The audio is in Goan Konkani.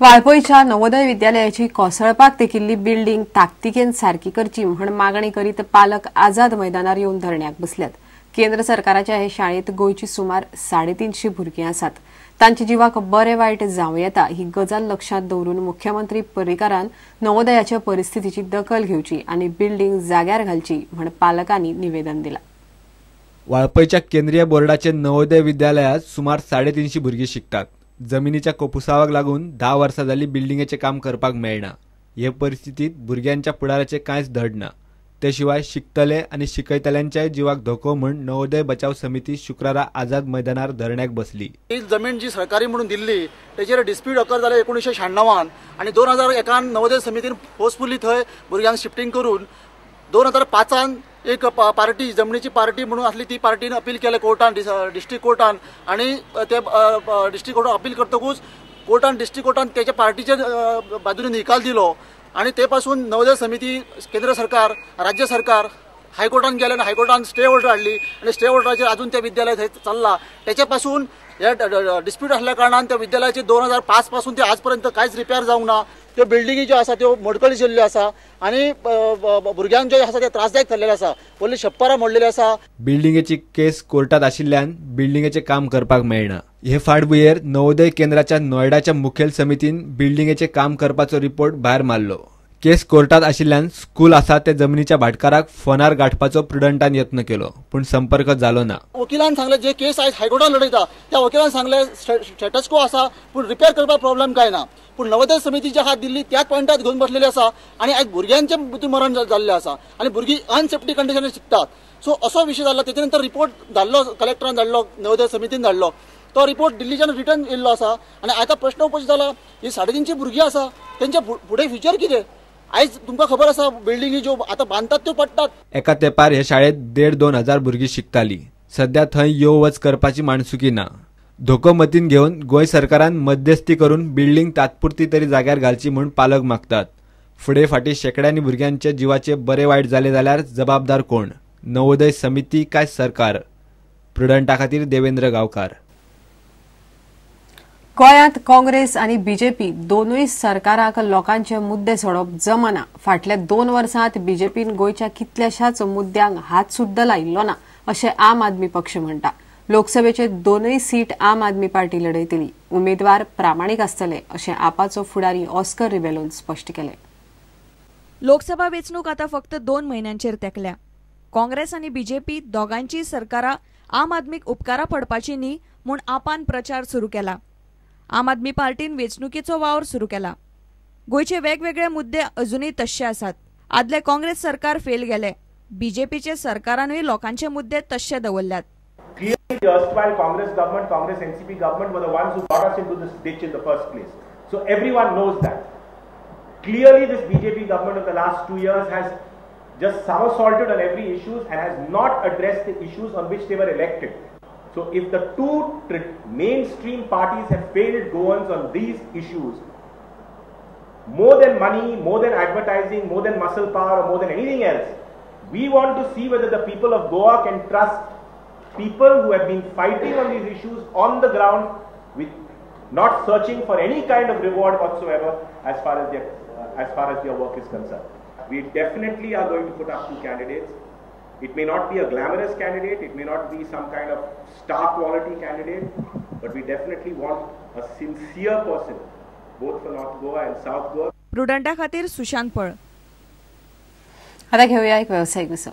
वाळपयच्या नवोदय विद्यालयाची कोसळपाक तेकिल्ली बिल्डिंग ताकतिकेन सारकी करची म्हण मागणी करीत पालक आझाद मैदानार येवन धरण्याक बसल्यात. केंद्र सरकाराच्या हे शाळेत गोंयची सुमार 350 भुरगीं आसात. तांच्या जिवाक बरे वायट जावं येता ही गजाल लक्षांत दवरून मुख्यमंत्री पर्रीकारान नवोदयाच्या परिस्थितीची दखल घेवची आनी बिल्डिंग जाग्यार घालची म्हण पालकांनी निवेदन दिला. वाळपयच्या केंद्रीय बोर्डाचे नवोदय विद्यालयात सुमार 350 भुरगीं शिकतात. जमिनीच्या कोपुसावाक लागून 10 वर्सां जाली बिल्डिंगेचें काम करपाक मेळना. हे परिस्थितीत भुरग्यांच्या फुडाराचें कांयच धड ना. ते शिवाय शिकतले आनी शिकयतल्यांच्याय जिवाक धोको म्हूण नवोदय बचाव समिती शुक्रारा आझाद मैदानार धरण्याक बसली. ही जमीन जी सरकारी म्हणून दिल्ली तेचेर डिस्प्यूट अकर जाले 1996 आनी 2001 नवोदय समितीन फोर्सफुली थंय भुरग्यांक शिफ्टिंग करून 2005 एक पार्टी जमनीची पार्टी म्हणून आसली ती पार्टीन अपील केलें कोर्टान, डिस्ट्रिक्ट कोर्टान, आनी ते डिस्ट्रिक्ट कोर्टान अपील करतकूच कोर्टान डिस्ट्रिक्ट कोर्टान तेच्या पार्टीच्या बाजूने निकाल दिलो आनी ते पासून नवोदय समिती केंद्र सरकार राज्य सरकार हायकोर्टान गेले आनी हायकोर्टान स्टे ऑर्डर हाडली आनी स्टे ऑर्डराचेर अजून ते विद्यालय थंय चल्ला. तेचे पासून हे डिस्प्यूट आसल्या कारणान त्या विद्यालयाचे 2005 पासून ते आज पर्यंत कांयच रिपेर जावंक ना. त्यो बिल्डिंगी ज्यो आसा त्यो मोडकळी जाल्ल्यो आसा आनी भुरग्यांक जे आसा ते त्रासदायक थारलेले आसा. व्हडली छप्परां मोडलेली आसा. बिल्डिंगेची केस कोर्टात आशिल्ल्यान बिल्डिंगेचें काम करपाक मेळना. हे फाटभुंयेर नवोदय केंद्राच्या नोयडाच्या मुखेल समितीन बिल्डिंगेचें काम करपाचो रिपोर्ट भायर मारलो. केस कोर्टात आशिल्ल्यान स्कूल आसा ते जमनीच्या भाटकाराक फोनार गाठपाचो प्रुडंटान यत्न केलो, पूण संपर्क जालो ना. वकिलान सांगले जे केस आयज हायकोर्टान लढयता त्या वकिलान सांगले स्टेटस को आसा पूण रिपेर करपाक प्रॉब्लेम काय ना. पूण नवोदय समिती जी आहा दिल्ली त्याच पॉयंटात घेवन बसलेली आसा आनी आयज भुरग्यांचे मरण जाल्लें आसा आनी भुरगीं अनसेफ्टी कंडिशनान शिकतात. सो असो विशय जाला. तेच्या नंतर रिपोर्ट धाडलो, कलेक्टरान धाडलो, नवोदय समितीन धाडलो, तो रिपोर्ट दिल्लीच्यान रिटर्न येयल्लो आसा आनी आतां प्रश्न उपस्थित जाला ही 350 भुरगीं आसा तेंच्या फुडें फ्युचर कितें? आयज तुमकां खबर आसा बिल्डिंगी ज्यो आतां बांदतात त्यो पडटात. एका तेंपार हे शाळेत 1500-2000 भुरगीं शिकताली. सध्या थंय यो वच करपाची माणसुकी ना. धोको मतीन घेवन गोंय सरकारान मध्यस्थी करून बिल्डिंग तात्पुरती तरी जाग्यार घालची म्हूण पालक मागतात. फुडें फाटीं शेंकड्यांनी भुरग्यांच्या जिवाचे बरे वायट जाले जाल्यार जबाबदार कोण? नवोदय समिती काय सरकार? प्रुडंटा खातीर देवेंद्र गांवकार. गोंयांत काँग्रेस आनी बीजेपी दोनूय सरकाराक लोकांचे मुद्दे सोडप जमना. फाटल्या 2 वर्सांत बीजेपीन गोंयच्या कितल्याशाच मुद्द्यांक हात सुद्दां लायिल्लो ना अशें आम आदमी पक्ष म्हणटा. लोकसभेचे 2 सीट आम आदमी पार्टी लढयतली. उमेदवार प्रामाणीक आसतले अशें आपाचो फुडारी ऑस्कर रिबेलोन स्पश्ट केलें. लोकसभा वेंचणूक आतां फक्त 2 म्हयन्यांचेर तेंकल्या. काँग्रेस आनी बीजेपी दोगांयचीय सरकारां आम आदमीक उपकारा पडपाची न्ही म्हूण आपान प्रचार सुरू केला. आम आदमी पार्टीन वेंचणुकेचो वावर सुरू केला. गोंयचे वेगवेगळे मुद्दे अजुनूय तश्शे आसात. आदले काँग्रेस सरकार फेल गेले, बीजेपीचे सरकारानूय लोकांचे मुद्दे तश्शे दवरल्यात. Clearly, the erstwhile Congress government, Congress NCP government were the ones who got us into this ditch in the first place. So everyone knows that. Clearly, this BJP government of the last 2 years has just somersaulted on every issue and has not addressed the issues on which they were elected. So if the two mainstream parties have failed Goans on these issues, more than money, more than advertising, more than muscle power, or more than anything else, we want to see whether the people of Goa can trust people who have been fighting on these issues on the ground with not searching for any kind of reward whatsoever as far as their work is concerned. We definitely are going to put up 2 candidates. It may not be a glamorous candidate, it may not be some kind of star quality candidate, but we definitely want a sincere person, both for North Goa and South Goa. प्रुडंटा खातीर सुशांत पळ. आता घेऊया एक व्यावसायिक विसव.